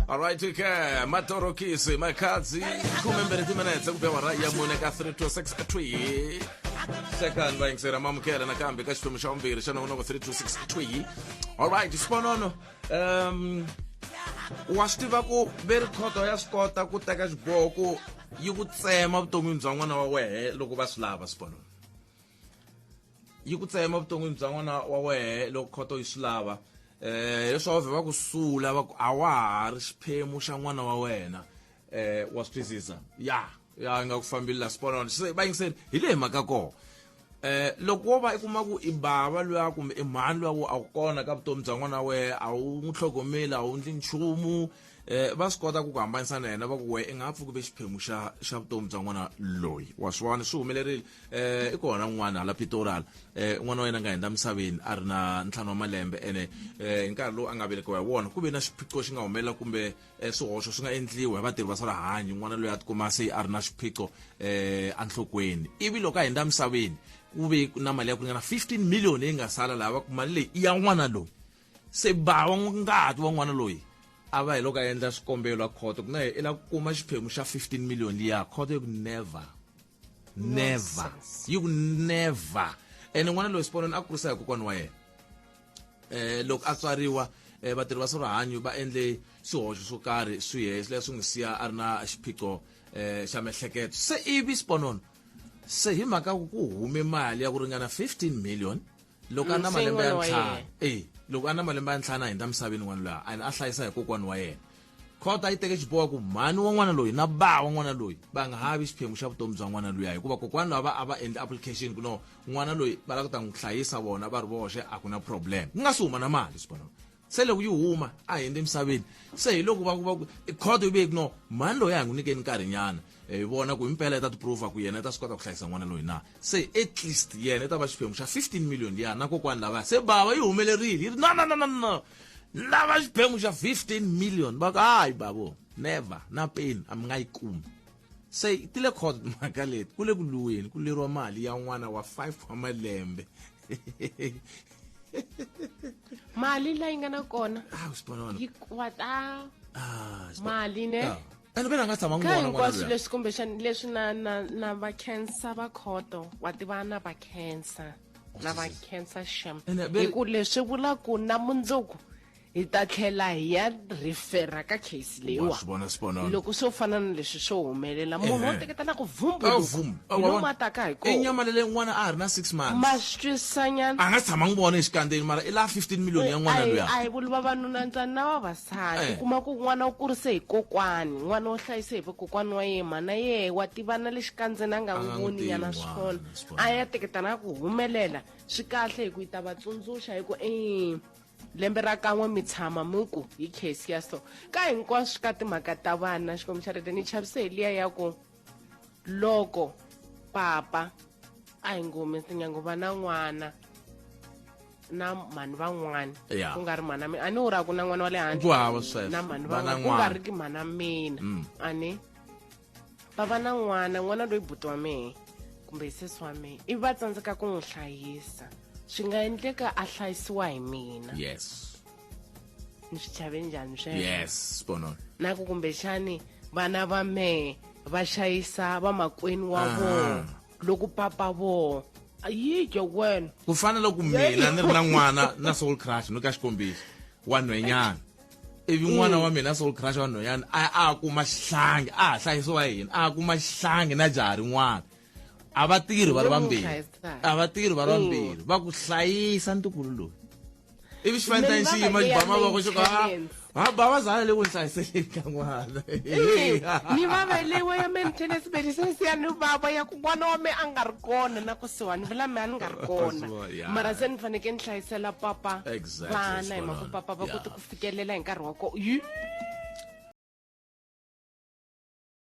Alright ke matorokisi makhadzi 12 timinetse ku be awara ya mune ka 3263 second va yingisela mamukela nakambe ka xiphemu xa vumbirhi xa nongonoko 3263 alright xiponono wa swi tiva ku ve ri khoto ya swi kota ku teka xiboho ku yi ku tsema vuton'wini bya n'wana wa wehe loko va swi lava xiponono Yi ku tsema evuton'wini bya n'wana wa wehe loko khoto yi swi lava leswaku va vhe va ku sula va ku a wa ha ri xiphemu xa n'wana wa wena wa swi twisisa ya ya nga ku fambeli la sponon se va yingiseri hi leyi mhaka kona loko wo va i kuma ku i bava luya kumbe i mhani luya wo a wu kona ka vutomi bya n'wana wa wehe a wu n'wi tlhogomeli a wu ndli nchumu va swi kota ku ku hambanisa na yena va ku we i nga ha pfuki ve xiphemu xa xa vutomi bya n'wana loyi wa swi vona swi humelerile i kona n'wana hala Pitori hala n'wana wa yena a nga hundza misaveni a ri na ntlhanu wa malembe ene hi nkarhi lowu a nga velekiwa hi wona ku ve na xiphiqo xi nga humelela kumbe swihoxo swi nga endliwa hi vatirhi va swa rihanyo n'wana loyi a tikuma se a ri na xiphiqo enhlokweni ivi loko a hundza misaveni ku ve na mali ya ku ringana 15 million leyi nga sala laha va ku mali leyi i ya n'wana loyi se ba wa ngati wa n'wana loyi a va hi loko a endla xikombelo a khoto ku na i lava ku kuma xiphemu xa 15 million liya khoto yi ku never never yi ku never ene n'wana loyi sipononi a kurisa hi kokwana wa yena loko a tswariwa vatirhi va swa rihanyo va endle swihoxo swo karhi swi he leswi n'wi siya a ri na xiphiqo xa miehleketo se ivi siponono se hi mhaka ku hume mali ya ku ringana 15 million loko a na malembe ya ntlhanu e loko a na malembe ya ntlhanu a hundza misaveni n'wana loyi a a hlayisa hi kokwana wa yena khoto a yi teke xiboho ku mhani wa n'wana loyi na ba wa n'wana loyi va nga ha vi xiphemu xa vutomi bya n'wana luya hikuva kokwana lava a va endli application ku no n'wana loyi va lava ku ta n'wi hlayisa vona va ri voxe a ku na problem ku nga si huma na mali swi se loko yi huma a hundza emisaveni se hi loko va ku va ku khoto yi ve ku no mhani loyi a hi n'wi nyikeni nkarhinyana hi vona ku himpela i ta tiprova ku yena i ta swi kota ku hlayisa n'wana loyi na se at least yena i ta va xiphemu xa 15 million liya na kokwani lavaya se bava yi humelerile yi ri no no no no no lava xiphemu xa 15 million va ku hayi bavo never na peni a mi nga yi kumi se ti le court mhaka leti ku le ku luweni ku leriwa mali ya n'wana wa 5 wa malembe mali leyi nga na kona ah sibonana yi kwata ah mali ne ah. ene vena nga tshama ka n'wana hinkwaswo leswi kumbexani leswi na na na va khensa va khoto wa tiva na va khensa na va khensa shem Ene ve- hi ku leswi vula ku na mundzuku hi ta tlhela hi ya refera ka case wa leyiwa swi vona sibonana loko swo fana na leswi swo humelela munhu wo Ehe. teketana ku Ah, vumbu vum. Ah, hi wa lomu vona. a taka hi i kona nyamalele n'wana a ha ri na 6 months ma swi twisisanyana a nga tshama n'wi vona exikandzeni mara i laha 15 million ya n'wana A hi- luya a hi vuli vavanuna ntsena na vavasati Eh. u kuma ku n'wana u kurise hi kokwani n'wana u hlayise hi vakokwana wa yena mhana yehe wa tivana le xikandzeni a nga A n'wi nga n'wi voni tivi nyana n'wana, swona swona. a ya teketana ku humelela swi kahle hi ku yi ta va tsundzuxa hi ku e lembe ra kan'we mi tshama mi ku hi case ya so ka hinkwaswo ka timhaka ta vana xikwembu xa rito ni chavise hi liya ya ku loko papa a hi ngumi tinyango va na n'wana na mhani van'wana Yeah. ku nga ri mhana mina a ni wu ra ku na n'wana wa le handle Ku hava sweswo. na mhani Va na van'wana ku nga n'wana. ri ki mhana mina ani va va na n'wana n'wana loyi buti wa mehe kumbe sesi wa mehe ivi va tsandzeka ku n'wi hlayisa swi nga endleka a hlayisiwa hi mina yes ni swi chave njhani sweswo yes sibonana na ku kumbexani vana va mehe va xayisa vamakwenu wa vona loko papa voho yike wena ku fana loko mina ni ri na n'wana na soul crush no ka xikombiso wa nhwenyana ivi n'wana wa mina soul crush wa nhwenyana a a kuma xihlangi a ha hlayisiwa hi hina a kuma xihlangi na jaha rin'wana a va tirhi va ri vambirhi a va tirhi va ri vambirhi va ku hlayisa ntukulu loyi ivi xi fanele xi yima xi ba mavoko xi ku ha ba vazala le ku ni hlayiseleni ka n'wana ni vavelewa ya maintenance medicine ya ni vava ya ku n'wana wa me a nga ri kona na kusuhani vula me a ni nga ri kona mara se ni fanekele ni hlayisela papa vana hi mhaka papa va kote ku fikelela hi nkarhi wa kona.